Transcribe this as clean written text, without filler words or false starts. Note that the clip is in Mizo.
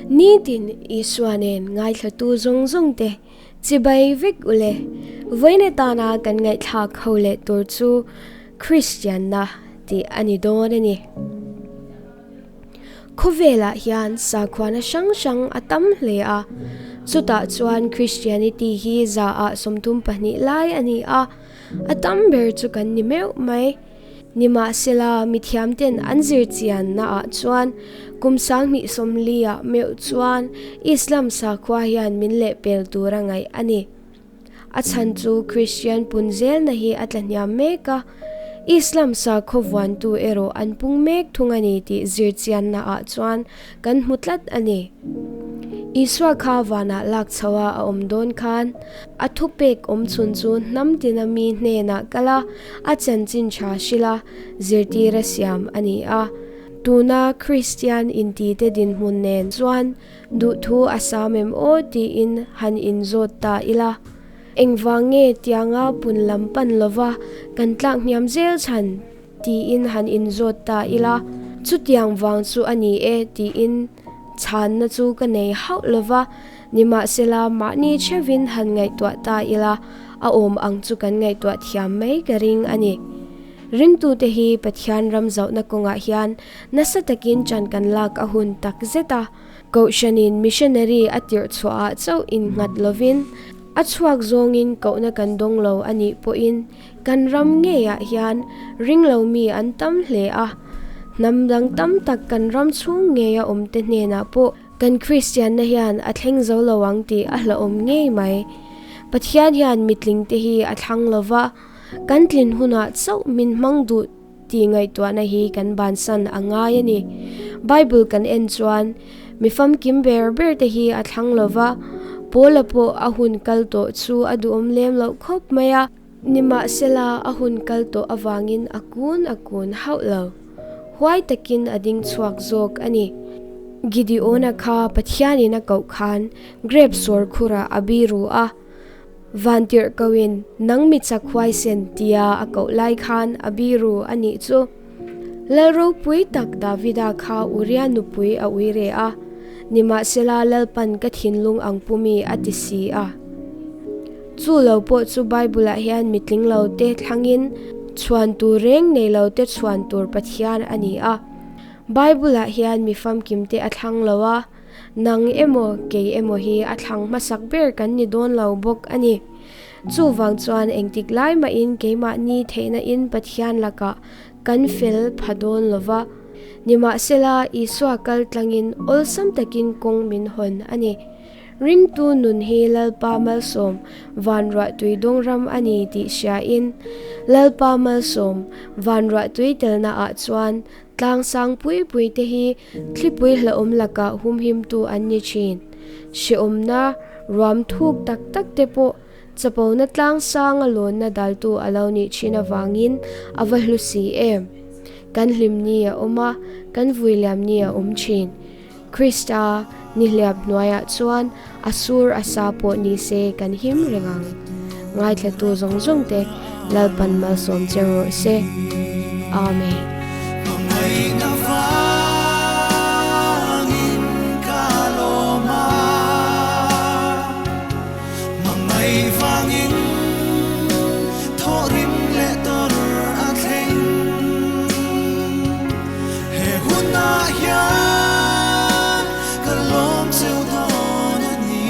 Nitin Isua nen ngaithlatu zawng zawng te chibai vek ule. Vawiin atana kan ngaihthlak ho leh tur chu Kristianna tih a ni dawn a ni. Khawvelah hian sakhuana hrang hrang a tam hle a, chutah chuan Christianity hi 32% lai a ni a, a tam ber chu kan ni meuh mai. Nimahsela, mithiamten an zir chiannaah chuan kum 2040 ah meuh chuan Islam sakhua hian min lehpel tura ngaih a ni. A chhan chu Kristian pun zelna hi a tlahniam mek a, Islam sakhaw vuantu erawh an pung mek thung a ni tih zirchianna ah chuan kan hmu tlat a ni. Isua kha vanah lak chho a a awm dawn khan a thupek awm chhun chu hnam tina mi hnenah kal a, a chanchin tha hrilh a, zirtir a siam a ni a. Tuna Kristian intite dinhmun nen chuan Duhthu a sam em aw tiin han inzawt ta ila, engvang nge tianga pun lam pan lova kan tlak hniam zel chhan tiin han inzawt ta ila, chutiang vang chu a ni e tiin chhanna chu ka nei hauh lova, nimahsela mahni theuhin han ngaihtuah ta ila a awm ang chu kan ngaihtuah thiam mai ka ring a ni. Ringtute hi Pathian ram zauhna kawngah hian nasa takin ṭan kan lak a hun tak zet a. Kohhranin missionary a tirh chhuahah chauh innghat lovin, a chhuak zawngin kohna kan dawng lo a nih pawhin kan ram ngeiah hian ringlo mi an tam hle a. Hnam dang tam tak kan ram chhung ngeia awmte hnenah pawh kan Kristianna hian a thleng zo lo ang tih a hlauhawm ngei mai. Pathian hian mitlingte hi a thlang lo va. Kan tlin hunah chauh min hmang duh tih ngaihtuahna hi kan bansan a ngai a ni. Bible kan en chuan mi famkim ber ber te hi a thlang lo va, Paula pawh a hun kal tawh chu a duhawm lem loh khawp mai a. Nimahsela a hun kal tawh avangin a kun a kun hauh lo. Huai takin a ding chhuak zawk a ni. Gideona kha Pathianin a koh khan grep sawr khurah a biru a. Vantirhkoin nang mi chak huaisen tia a koh lai khan a biru a nih chu. Lal ropui tak Davida kha Uria nupui a ui re a, nimahsela Lalpan ka thinlung ang pumi a ti si a. Chu lo pawh chu Bible-ah hian mitling lo te thlangin chhuan tur reng nei lo te chhuan tur Pathian a ni a. Bible-ah hian mi famkim te a thlang lo a. Nang emaw, kei emaw hi a thlang hmasak ber kan ni dawn lo bawk a ni. Chuvang chuan engtik lai mahin keimahni theihna in Pathian lakah kan fel pha dawn lo va. Nimahsela, Isua kal tlangin awlsam takin kawng min hawn a ni. Ringtu nun hi Lalpa malsawm vanruahtui dawng ram a ni tih hriain, Lalpa malsawm vanruahtui telnaah chuan Tlang sang pui pui te hi thlipui hlauhawm lakah humhimtu an ni thin. Hrehawmna ruam thuk tak tak te pawh chapona tlang sanga lawnna daltu a lo nih thin avangin a va hlu si em. Kan hlim ni a awm a, kan vui liam ni a awm thin. Krista nihliap hnuaiah chuan a sur a sa pawh ni se kan him reng ang. Ngaithlatu zawng zawng te Lalpan malsawm che rawh se. Amen. He hunah hian ka lawm cheu dawn a ni.